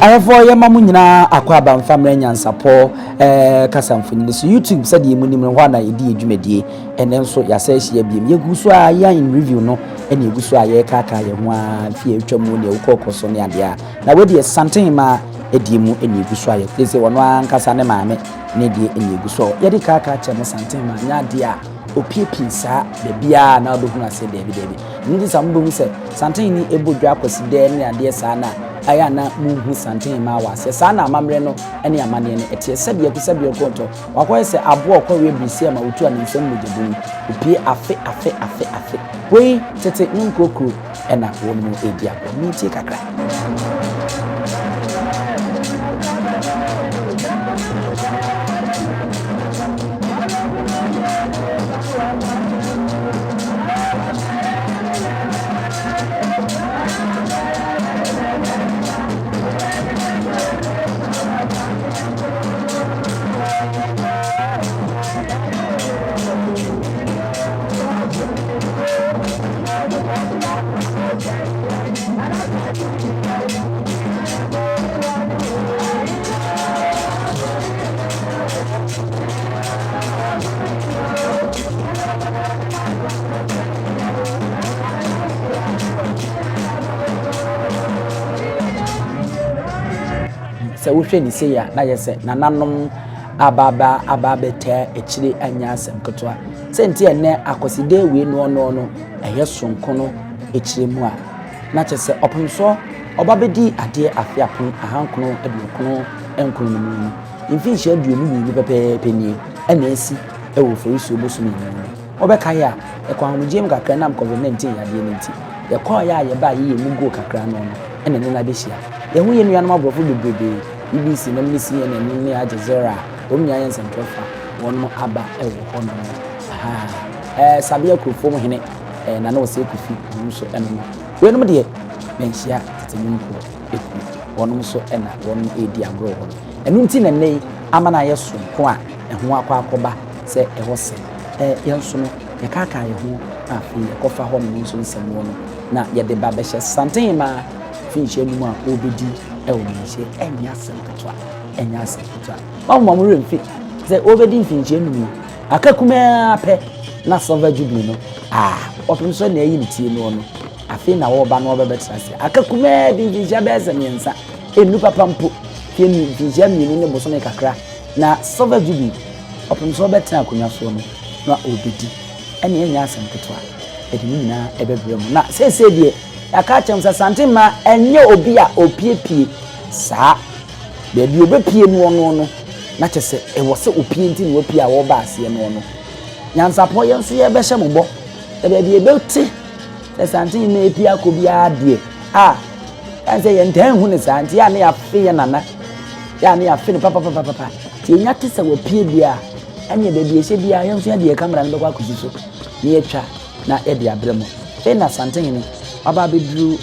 Ahwɛfoɔ yɛma mo nyinaa akɔ aba mfa mmerɛ nyansapɔ eh, kasa mfonini so YouTube sɛdeɛ mu nim no hɔ a na yɛdi yɛ dwumadie. Ɛnɛ nso yɛasa ahyia biem, yɛgu so a yɛ in review no ɛne yɛgu so a yɛrekaakaa yɛn ho a mfeɛ atwa mu ne ɛwokɔɔkɔ so ne adeɛ a na wadeɛ santen ma ɛdeɛ mu ɛne yɛgu so a yɛte sɛ wɔno ankasa ne maame ne deɛ ɛne yɛgu so a yɛde kaakaa kyɛ mo. Santen ma nyɛ adeɛ a opiepie saa baabiaa na wobɛhunu ase. Daabi, daabi, ɛno nti sɛ mobɛhu sɛ santen ni ɛbɔ dwa akɔsi dɛɛ ne adeɛ saa no a ɛyɛ ana monhu santen ma wɔ aseɛ saa na amammerɛ no ne amanneɛ no ɛteɛ. Sɛdeɛ ku sɛdeɛ kɔntɔ wakɔyɛ sɛ aboa ɔkɔwe birisi ama wotu a ne nsam mogya opie afe afe afe afe. Wei tete ne nkurokuro ɛna wɔn mu ɛredi agorɔ. Mentie kakra. Sɛ wohwɛ ne sei a, na yɛ sɛ nananom abaaba aba abɛtaa akyire anya asɛm ketewa sɛ nti ɛnɛ akɔsidɛ wei noɔnoɔ no ɛyɛ sonko no akyire mu a na kyerɛ sɛ ɔpemsoɔ ɔba bɛdi adeɛ afe 1999 no mu no, mfinhyia 22 pɛpɛɛpɛ nie ɛna asi ɛwɔ Oforisuo bosome mu no. Wɔbɛkae a, ɛkɔ ahomegye mu kakra nam COVID-19 yadeɛ no nti yɛkɔɔ yɛ a yɛbaa yɛyɛ mu go kakra no no ɛna ne na bɛhyia yɛho yɛ nuanom aborɔfo bebrebee, BBC nom ne CNN nom ne Al Jazeera a wɔn nyinaa yɛ nsɛntwerɛfoɔ a wɔn aba ɛwɔ hɔ nom. Sabea kurofom hene Nana Osei Kofi ɔno nso ɛno no. Weinom deɛ manhyia tete nnwontoɔ ekuo wɔnom nso ɛna wɔnom ɛredi agorɔ wɔ hɔ no. Ɛno nti na nnɛ yi ama no ayɛ soronko a ɛho akɔ akɔba sɛ ɛhɔ sɛ yɛn nso no yɛkaakaa yɛn ho na afei yɛkɔfa hɔ nom nso nsɛm wɔ no na yɛde ba bɛhyɛ santen ma finhyia no mu a ɔrebɛdi ɛwɔ manhyia. Ɛnyɛ asɛm ketewa, ɛnyɛ asɛm ketewa. Ɔmo mo werɛ mfi sɛ ɔrebɛdi mfinhyia no mu aka kumaa pɛ na silver jubilee no a ɔpem so na ɛyi ne tie no no afei na wɔreba na ɔbɛbɛtena ase aka kumaa bi mfinhyia bɛyɛ sɛ 3 ɛnnu papa mpo fie mfinhyia 2 ne bosome kakra na silver jubilee ɔpem so ɔbɛtena akonnwa soɔ no na ɔrebɛdi. Ɛne ɛnyɛ asɛm ketewa, ɛde ne nyinaa ɛbɛbrɛ mu. Na seesei deɛ yɛaka akyerɛ m sɛ Asante mmaa ɛnyɛ obi a ɔpiepie saa baabi ɔbɛpie noɔ no no na kyɛ sɛ ɛwɔ sɛ opie nti na wapie a wɔreba aseɛ noɔ no. Nyansapɔ yɛn nso yɛbɛhyɛ mo bɔ sɛ baabi ɛbɛte sɛ Asante mmaa epie akɔ biara deɛ a ɛn sɛ yɛntaa nhu ne saa nti yɛ a ne yɛafe yɛ nana yɛ a ne yɛafe no papapapapa nti yɛnya te sɛ wapie deɛ a ɛneɛ baabi ɛhyɛ biara yɛn nso yɛde yɛ kamera no bɛkɔ akɔsi so na yɛatwa na yɛde abrɛ mo. Afei na Asantehene waba abɛduru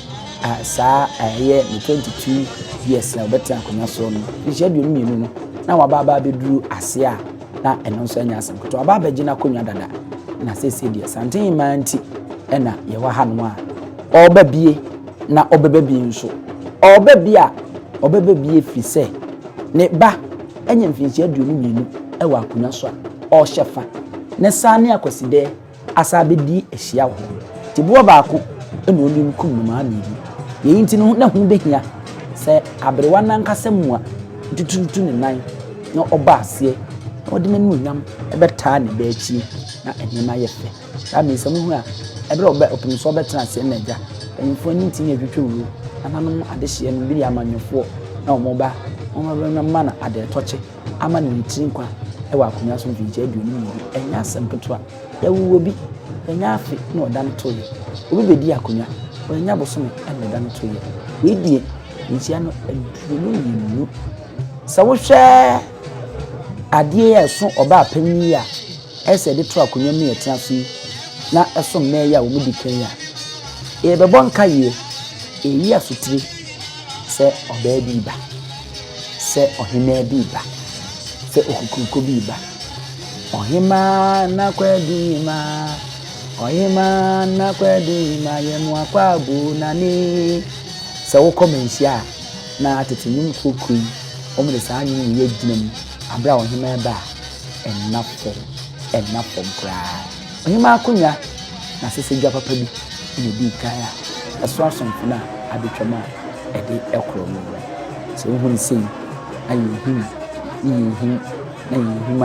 saa ɛyɛ ne 22 years na ɔbɛtena akonnwa soɔ no, mfinhyia 22 no na waba aba abɛduru ase a na ɛno nso anya asɛm ketewa. Waba abɛgye n'akonnwa dada na seesei deɛ Asantehene maa nti ɛna yɛwɔ hanom a ɔreba bie na ɔbɛba bie nso ɔreba bie a ɔbɛba bie firi sɛ ne ba anya mfinhyia 22 wɔ akonnwa so a ɔrehyɛ fa ne saa ne akwasidɛ asa abɛdi ahyia wɔ hɔ. Nti boɔ baako na ɔnim kum nnomaa mmienu. Yei nti no na ho bɛhia sɛ aberewa no ankasa mua ntututu ne nan na ɔba aseɛ na ɔde n'animuonyam bɛtaa ne ba akyi na nneɛma yɛ fɛ. Saa mmiɛnsa mu hu a ɛberɛ a ɔbɛ ɔpem so ɔbɛtena aseɛ na agya mpanyinfoɔ ani ntumi atwitwa wuro nananom adehyeɛ no bi yɛ amanyɔfoɔ na wɔn ba wɔn ba ma no adɛɛtɔkye ama no ne tiri nkwa wɔ akonnwa so mfinhyia 22. Ɛnyɛ asɛm ketewa. Yɛwowɔ bi ɛnyɛ afe na ɔda no toeɛ. Obi bɛdi akonnwa ɔnya bosome ɛna ɔda no toeɛ. Wei deɛ nhyia no 22. Sɛ wohwɛ adeɛ a ɛso ɔbaa panyin yi a ɛsɛ yɛde to akonnwa mu yɛtena so yi na ɛso mmaa yi a wɔn di kan yi a yɛbɛbɔ nkaeɛ ɛyi asotire sɛ ɔbaa bi ba, sɛ ɔhemaa bi ba, sɛ okukurukɔ bi ba. Ɔhemaa nakwadu ma, ɔhemaa nakwadu ma, yɛ mo akɔ abo nane. Sɛ wokɔ manhyia a Na tete nnwom kurokuo yi, wɔde saa nnwom yi agyina mu aberɛ a ɔhemaa ba a, ɛnna fam, ɛnna fam koraa. Ɔhemaa akonnwa na asɛsɛdwa papa bi na ɛdii kan a ɛso asomfo no a abɛtwam a ɛde korɔ no no. Sɛ wohu no sei na yɛhim ne yɛhim na yɛhim a,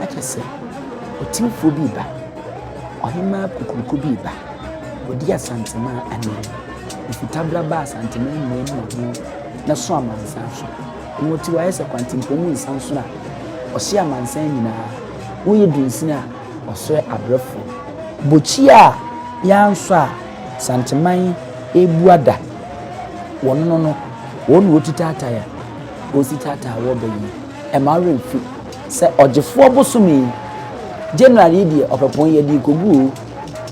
na kyerɛ sɛ ɔtimfoɔ bi reba, ɔhemaa kokuroko bi reba, ɔdi Asanteman anim. Mfitaberɛ ba Asanteman mmua mu ho na so amansan so. Mmɔti wayɛ sɛ kwantempɔn mu nsansono a ɔhye amansan nyinaa. Woyɛ dunsini a ɔsoɛ abrɛfoɔ. Bokyi a yɛansɔ a Santeman rebua da. Wɔn no no, wɔn na wɔtu taataa a wɔsi taataa wɔ bɛ yi. Ɛmma wo werɛ mfi sɛ ɔgyefoɔ bosome yi, January yi deɛ ɔpɛpɔn yɛde rekɔgu o,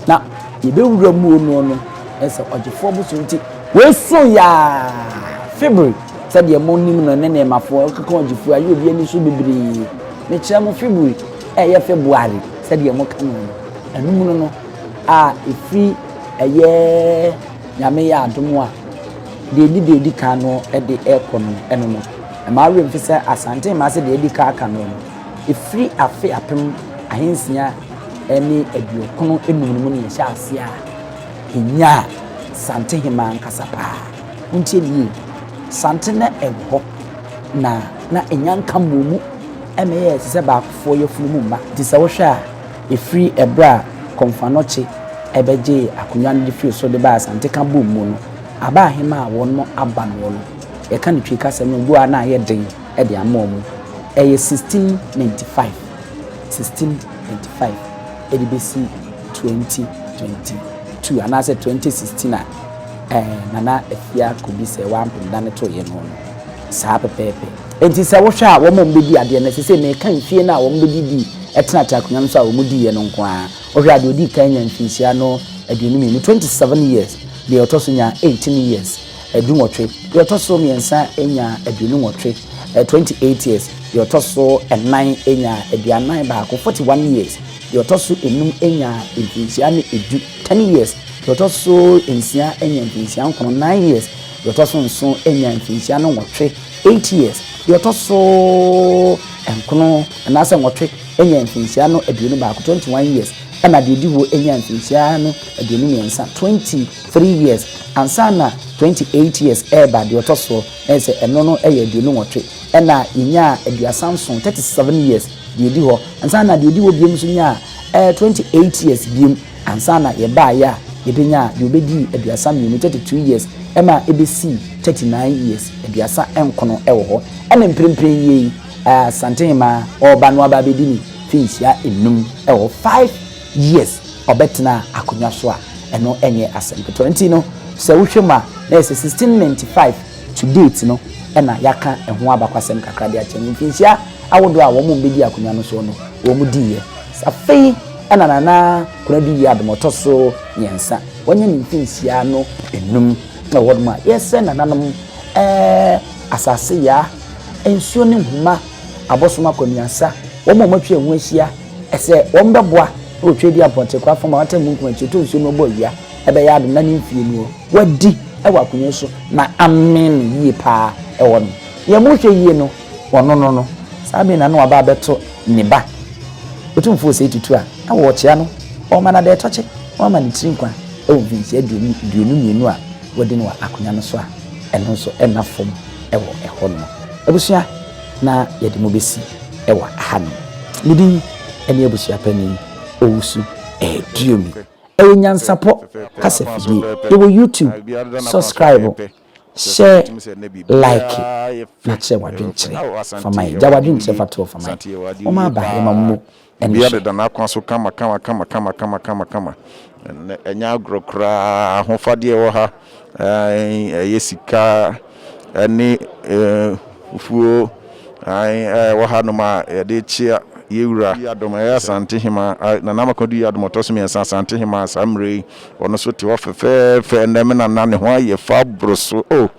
na yɛbɛwura mu o noɔ no, ɛsɛ ɔgyefoɔ bosome nti wei so yaa February sɛdeɛ mo nim no ne nneɛmafoɔ keka ɔgyefoɔ ayɛ obi ani so bebree. Mekyerɛ mo February ɛyɛ February sɛdeɛ mo ka no no, ɛno mu no no a ɛfiri ɛyɛ Nyame yɛ adom a deɛ ɛdi deɛ ɛdi kan no de ɛrekɔ no ɛno no. Ɛma wo werɛ mfi sɛ Asante Mmaase deɛ ɛdi kan aka no no, ɛfiri afe 1695 no mu na yɛhyɛ aseɛ a yɛnyaa Sante Hemaa ankasa paa. Montie no yie, Sante na ɛwɔ hɔ na na ɛnya nka mmɔɔ mu ɛma ɛyɛɛ te sɛ baakofoɔ yafunu mu mma. Nti sɛ wohwɛ a, ɛfiri ɛberɛ a Kɔmfoanɔkye bɛgyee akonnwa no de firii soro de baa Asante ka boom mu no, aba ahemaa a wɔn aba noɔ no, yɛka no Twi kasa mu a, ebi wɔ hɔ a na ayɛ den de ama wɔn. Ɛyɛ 1695, 1695 de bɛsi 2022 anaasɛ 2016 a ɛɛ Nana Afia Kobi sɛ wampem da no toeɛ no no, saa pɛpɛɛpɛ. Enti sɛ wohwɛ a wɔn a wɔbɛdi adeɛ no, ɛsɛ sɛ meka mfie no a wɔbɛdidi tenatena akonnwa no so a wɔdiiɛ no nko ara. Wohwɛ a deɛ ɔdii kan nyaa mfinhyia no 22, 27 years, deɛ ɔtɔ so nyaa 18 years, 18, deɛ ɔtɔ so mmiɛnsa nyaa 28, 28 years, deɛ ɔtɔ so nnan nyaa 41, 41 years, deɛ ɔtɔ so enum nyaa mfinhyia no edu, 10 years, deɛ ɔtɔ so nsia nyaa mfinhyia nkron, 9 years, deɛ ɔtɔ so nson nyaa mfinhyia no nwɔtwe, 8 years, deɛ ɔtɔ so nkron anaasɛ nwɔtwe nyaa mfinhyia no 21, 21 years, ɛna deɛ ɔdi hɔ nyaa mfinhyia no 23, 23 years, ansa na 28 years ɛreba deɛ ɔtɔ soɔ, na yɛ sɛ ɛno no yɛ 28, ɛna yɛnyaa 37, 37 years, deɛ ɛdi hɔ, ansa na deɛ ɔdi hɔ biom nso nyaa ɛɛ 28 years biom, ansa na yɛbaeɛ a yɛbɛnyaa deɛ ɔbɛdii 32, 32 years, ɛma ɛbɛsii 39 years, 39 wɔ hɔ, ɛna mprempren yie yi, Asantehemmaa ɔreba no aba abɛdi ne mfinhyia nnum wɔ 5 years ɔbɛtena akonnwa so a, ɛno nyɛ asɛm ketewa. Nti no, sɛ wohwɛ mu a, na yɛ sɛ 1695 to date no na yɛaka ɛho abakwasɛm kakra de akyerɛ no. Mfinhyia ahodoɔ a wɔn a wɔbɛdi akonnwa no soɔ no, wɔn diiɛ. Afei na Nana Konadu Yiadom ɔtɔ so mmiɛnsa, wanya ne mfinhyia no nnum wɔ hɔnom a, yɛsrɛ nananom ɛɛ asase yaa, nsuo ne nhoma, abosom akɔneasa, wɔn a wɔatwa yɛn ho ahyia, sɛ wɔbɛboa na wɔtwa adi apɔnkye kora fam a wɔatɛn munkum akyi, ɔtɔ nsuo no ɔbɔ awia, ɛbɛyɛ adom na ne mfie no wadi wɔ akonnwa yi so na amee no yie paa wɔ no. Deɛ mohwɛ yie no, ɔno no no, saa bere na na waba abɛto ne ba Otumfoɔ Osei Tutu a na wɔrekyea no, ɔrema no adɛɛtɔkye na wama ne tiri nkwa wɔ mfinhyia 22 a wadi no wɔ akonnwa no so a ɛno nso nna fam wɔ ɛhɔ nom. Abusua na yɛde mo bɛsi wɔ ha nom. Me din ne Abusua Panin Owusu Aduomi. Ɛyɛ Nyansapɔ kasa fidie. Yɛwɔ YouTube, subscribe, share, like na kyerɛ w'adwenkyerɛ fa ma yɛn. Gya w'adwenkyerɛ fa to hɔ fa ma yɛn. Wɔn aba yɛma mo ɛne Biribiara hwɛ. deda n'akwan so kama kama kama kama kama kama kama. Ɛnnɛ ɛnyɛ agorɔ koraa. Ahofadeɛ ɛwɔ ha, ɛyɛ sika ɛne fufuo ɛwɔ ha nom a yɛde kyea yɛwura. Yiadom ɛyɛ Asante Hemaa, Nana Amakɔdu Yiadom ɔtɔ so mmiɛnsa Asante Hemaa saa mmerɛ yi ɔno nso te hɔ fɛfɛɛfɛ. Ɛnnɛ me nana ne ho ayɛ fɛ aboro so oh.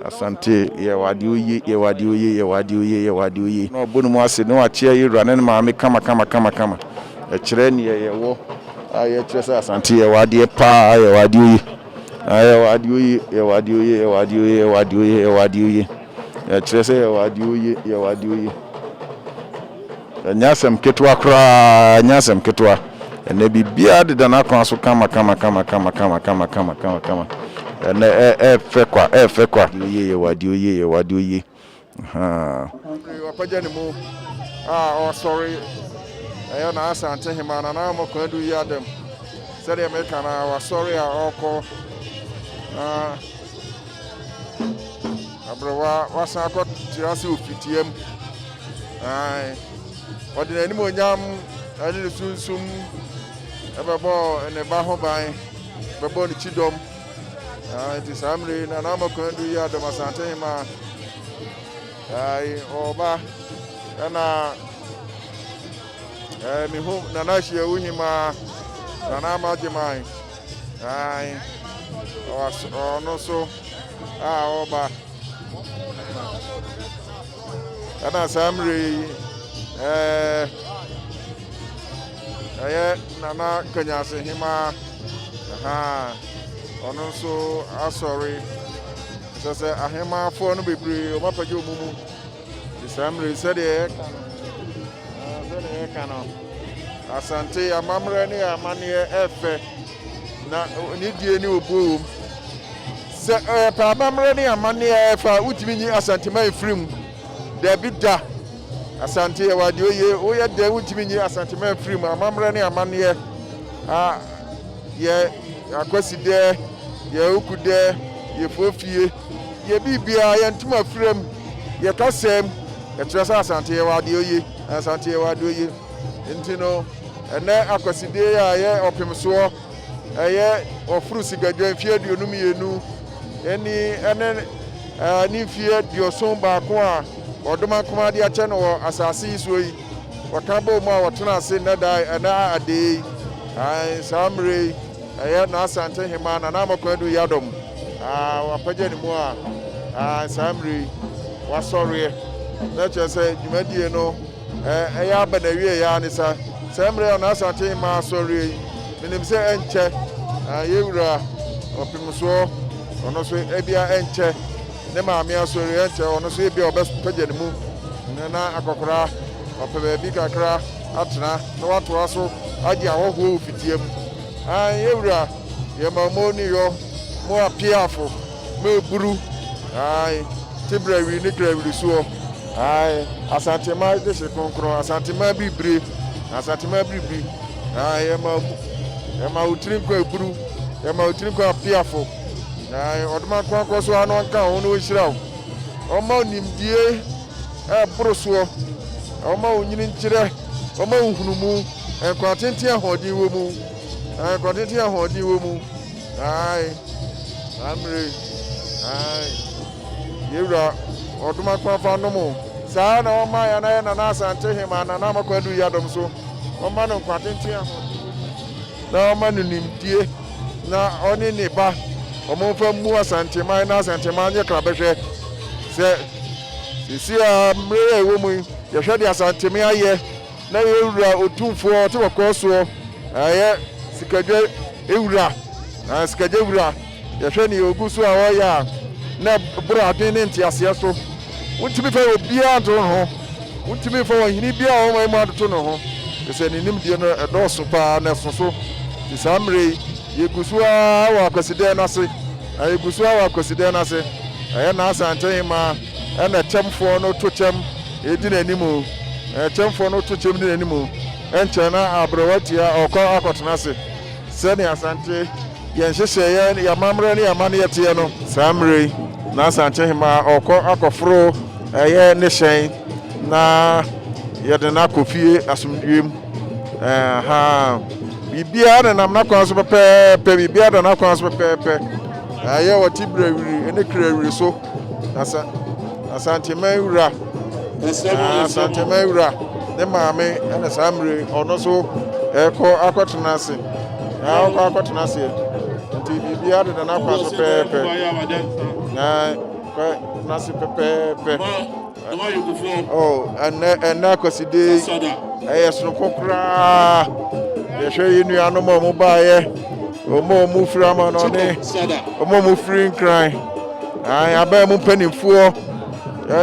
Asante, yɛwɔ adeɛ oye, yɛwɔ adeɛ oye, yɛwɔ adeɛ oye, yɛwɔ adeɛ oye. Na ɔbɔ ne mu ase na wakyea yɛwura ne ne maame kama kama kama kama. Ɛkyerɛ neɛ yɛwɔ a yɛkyerɛ sɛ Asante yɛwɔ adeɛ paa, yɛwɔ adeɛ oye. Ah, yɛwɔ adeɛ oye, yɛwɔ adeɛ oye, yɛwɔ adeɛ oye, yɛwɔ adeɛ oye, yɛwɔ adeɛ oye. Ɛkyerɛ sɛ yɛwɔ adeɛ oye, yɛwɔ adeɛ oye. Ɛnyɛ asɛm ketewa koraa, ɛnyɛ asɛm ketewa. Ɛnɛ biribiara deda n'akwan so kama kama kama kama kama kama kama kama kama. Ɛnɛ ɛ ɛfɛ kwa, ɛfɛ kwa. Adeɛ oye, yɛwɔ adeɛ oye, yɛwɔ adeɛ oye. Ahaa. Wapagya ne mu a ɔresɔre ɛyɛ n'Asante Hemaa Nana Ama Kwadu Yiadom sɛdeɛ meka no a wasɔre a ɔrekɔ na aberewa wasan akɔ tena ase wɔ fitia mu. Ae, ɔde n'animuonyam ne ne sunsum ɛbɛbɔ ne ba ho ban, bɛbɔ ne kyidɔm. Ae, nti saa mmerɛ yi Nana Ama Kwadu Yiadom Asante Hemaa Ae, ɔba ɛna ɛɛ mehu Nana Ahyiawu Hemaa, Nana Ama Gyeman. Ae, ɔno nso a ɔba. Ɛna saa mmerɛ yi ɛɛ ɛyɛ Nana Kanyase Hemaa, ɛhaa, ɔno nso asɔre. Ɛsɛ sɛ ahemmafoɔ no bebree wɔn apagya wɔn mu. Nti saa mmerɛ yi sɛdeɛ yɛka no, sɛdeɛ yɛka no, Asante amammerɛ ne amanneɛ ɛfɛ na ne die ne obuo wɔ mu. Sɛ ɛpɛ amammerɛ ne amanneɛ ɛfɛ a, wotumi nyi Asanteman mfiri mu. Dabi da. Asante yɛwɔ adeɛ oye, woyɛ dɛn wontumi nyi Asanteman mfiri mu. Amammerɛ ne amanneɛ a yɛ Akwasidɛ, yɛ Okudɛ, yɛ Fofie, yɛ biribiara, yɛ ntoma firam, yɛ kasam, ɛkyerɛ sɛ Asante yɛwɔ adeɛ oye, Asante yɛwɔ adeɛ oye. Nti no, ɛnɛ Akwasidɛ yi a ɛyɛ ɔpemsoɔ, ɛyɛ ɔforo sigadwa mfeɛ 52 ɛni ɛne ne mfeɛ 71 a Ɔdomankoma de akyɛ no wɔ asase yi soɔ yi, Wɔka bɔɔ mu a wɔtena ase nnɛ da ɛnɛ adee yi. Ae, saa mmerɛ yi, ɛyɛ N'Asante Hemaa Nana Ama Kwadu Yiadom a wapagya ne mu a, ae, saa mmerɛ yi, wasɔreɛ. Na kyerɛ sɛ dwumadie no ɛyɛ aba n'awieɛ ara ne sa. Saa mmerɛ a N'Asante Hemaa asɔreɛ yi, menim sɛ ɛnkyɛ, ae, yɛn wura Ɔpemsoɔ, ɔno nso ebia ɛnkyɛ, Ne maame asɔre ɛnkyɛ ɔno nso ebia ɔbɛpagya ne mu na akɔkora ɔpɛ baabi kakra atena na watoa so agye ahɔhoɔ wɔ fitia mu. Ae yɛwura yɛma mo ne yɔ mo apiafo mo eburu ae tebrawiri ne krawiri soɔ ae Asantema dehye kronkron Asantema biribire Asantema biribiri ae yɛma yɛma wo tiri nkwa eburu yɛma wo tiri nkwa apiafo. Na ɔdoma nkoa nkɔ so ara na ɔnka wo ho na ɔnhyira wo. Ɔmma wo nimdie a ɛboro soɔ, ɔmma wo nyini nkyerɛ, ɔmma wo nhunumu, nkwa tenten ahoɔden wɔ mu, nkwa tenten ahoɔden wɔ mu. Ae, saa mmerɛ yi, ae, yɛwura ɔdoma nkoa fa nom o. Saa na ɔmma yɛn ayɛ Nana Asante Hema, Nana Amakwa Adu Yiadom so, ɔmma no nkwa tenten ahoɔden wɔ mu. Na ɔma no nimdie na ɔne ne ba ɔmo nfa mmu Asanteman na Asanteman nyɛ krabɛhwɛ sɛ seesei a mmerɛ yi a ɛwɔ mu yi yɛhwɛ deɛ Asanteme ayɛ na yɛ wura otumfoɔ ɔte kɔkɔɔ soɔ ɛyɛ sikadwa wura sikadwa wura Yɛhwɛ nea ogu so a ɔreyɛ a, na ɛboro adwene ne nteaseɛ so. Wontumi mfa obiara nto ne ho. Wontumi mfa ɔhene biara a ɔwɔ ɔman mu atoto ne ho, efisɛ ne nimdeɛ no ɛdɔɔso paa na ɛso so. Nti saa mmerɛ yi, yɛgu so ara wɔ Akwasidɛɛ no ase, na yɛgu so ara wɔ Akwasidɛɛ no ase. Ɛyɛ N'Asante Hemaa ɛna kyɛmfoɔ no to kyɛm di n'anim. Kyɛmfoɔ no to kyɛm di n'anim. Ɛnkyɛ na aberewa tia ɔkɔ akɔtena ase. Sɛnea Asante, yɛn nhyehyɛeɛ, yɛn amammerɛ ne yɛn amanneɛ teɛ no. Saa mmerɛ yi, na Asante Hemaa ɔrekɔ akɔforo ɛyɛ ne hyɛn na yɛde no akɔ fie asomdwoeɛ mu. Ahaa, biribiara nenam n'akwan so pɛpɛɛpɛ, biribiara da n'akwan so pɛpɛɛpɛ. Ɛyɛ ɔte birawiri ne krawiri so. Asa, Asanteman wura, Asanteman wura ne maame ɛna saa mmerɛ yi ɔno nso ɛkɔ akɔtena ase. Na ɔkɔ akɔtena aseɛ. Nti biribiara deda n'akwan so pɛɛpɛ. Na kɔ tena ase pɛpɛɛpɛ. Oh, ɛnɛ ɛnɛ akwaside yi ɛyɛ soronko koraa. Yɛhwɛ yɛn nuanom a wɔn baeɛ. Wɔn a wɔfiri amanɔne, wɔn a wɔfiri Nkran, ae, aban mu mpanimfoɔ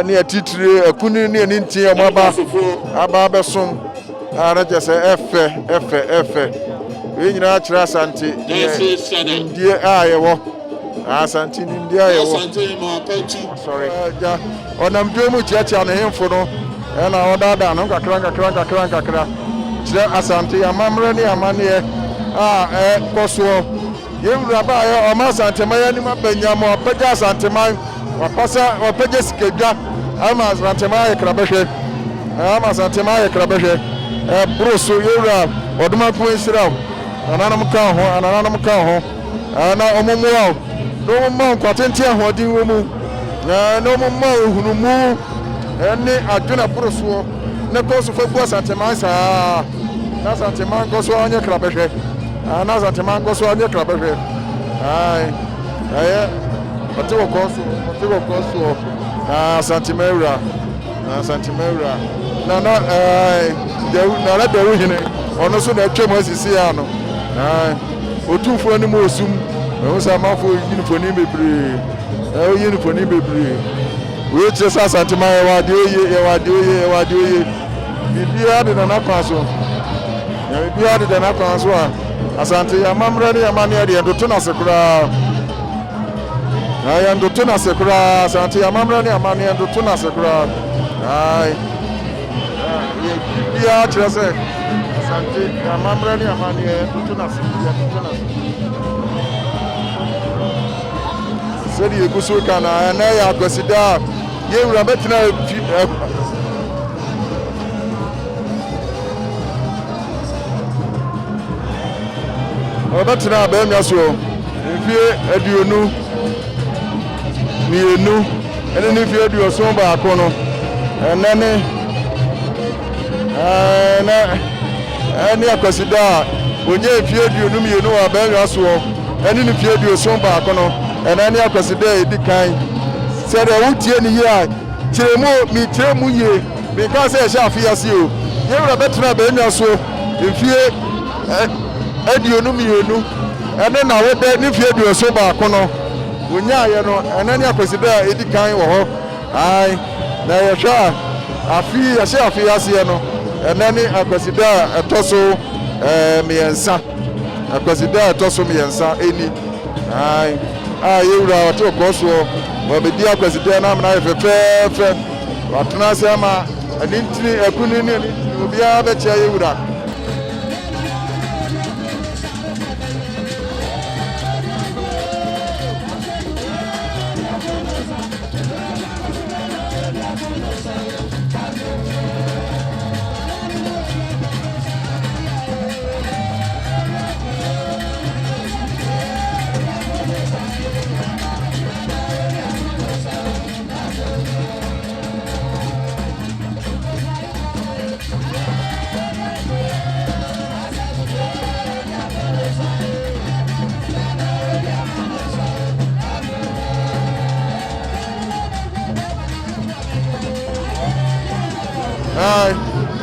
ne atitire, akunini ne anintin a wɔaba aba abɛsom a na kyerɛ sɛ ɛfɛ, ɛfɛ, ɛfɛ. Wei nyinaa kyerɛ Asante deɛ nimdie a yɛwɔ. Asante nimdie a yɛwɔ. Asɔre agya ɔnam dwom mu kyiakyia ne hemfo no ɛna ɔdaadaa ne ho nkakra nkakra nkakra nkakra kyerɛ Asante amammerɛ ne amanneɛ a ɛkɔ soɔ. Yɛn wura baeɛ ɔma Asanteman anim aba nyam, wapagya Asanteman, wapasa, wapagya sikadwa ama Asanteman ayɛ krabɛhwɛ, ama Asanteman ayɛ krabɛhwɛ. Ɛboro so, yɛn wura Ɔdomankoma nhyira wo, nananom ka wo ho, anananom ka wo ho. Na wɔmmoa wo, na wɔmma wo nkwa tenten ahoɔden wɔ mu, na wɔmma wo nhunumu ne adwene boro soɔ, na kɔ so fa gu Asanteman saa, na Asanteman nkɔ so anyɛ krabɛhwɛ, na Asanteman nkɔ so anyɛ krabɛhwɛ. Ae, ɛyɛ ɔte wɔ kɔɔ soɔ, ɔte wɔ kɔɔ soɔ, Asanteman wura. Na Asantewura Nana ɛɛ Dawu Nana Dawu Hene ɔno nso na atwam asisi ano. Ɛɛ Otumfoɔ anim osum. Ɛho sɛ amanfoɔ yi mfoni bebree. Ɛɛ oyi mfoni bebree. Wei kyerɛ sɛ Asanteman yɛwɔ adeɛ oye, yɛwɔ adeɛ oye, yɛwɔ adeɛ oye. Biribiara deda n'akwan so. Na biribiara deda n'akwan so a Asante yɛn amammerɛ ne yɛn amanneɛ deɛ yɛntoto no ase koraa. Na yɛntoto no ase koraa. Asante amammerɛ ne amanneɛ yɛntoto no ase koraa. Ae. Yɛ biribiara kyerɛ sɛ Asante amammerɛ ne amanneɛ yɛntoto no ase. Yɛntoto no ase. Sɛdeɛ yɛgu so ka no, ɛnɛ yɛ Akwasida a yɛn wura bɛtena fi Ɔbɛtena abannwa soɔ mfeɛ 22 ne ne mfeɛ 71 no, ɛnɛ ne ɛnɛ ɛne Akwasida a ɔnya mfeɛ 22 wɔ abannwa soɔ ɛne ne mfeɛ 71 no, ɛnɛ ne Akwasida a ɛdi kan. Sɛdeɛ wotie ne yie a, kyerɛ mu, mekyerɛ mu yie. Menkaa sɛ yɛhyɛ afe yi ase o. Yɛn wura bɛtena abannwa so mfeɛ 22 ne n'awodɛ ne mfeɛ 71 no ɔnyaaeɛ no, ɛnɛ ne Akwasida a ɛdi kan wɔ hɔ. Ae, na yɛhwɛ a, afe yi, yɛhyɛ afe yi aseɛ no, ɛnɛ ne Akwasida a ɛtɔ so mmiɛnsa. Akwasida a ɛtɔ so mmiɛnsa ni. Ae, a yɛn wura ɔte ɔkɔɔ soɔ, wabɛdi Akwasida no amena ayɛ fɛfɛɛfɛ. Watena ase ama anintini, akunini ne anintini, obiara bɛkyia yɛn wura.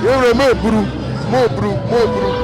Yɛwura mo eburu, mo eburu, mo eburu.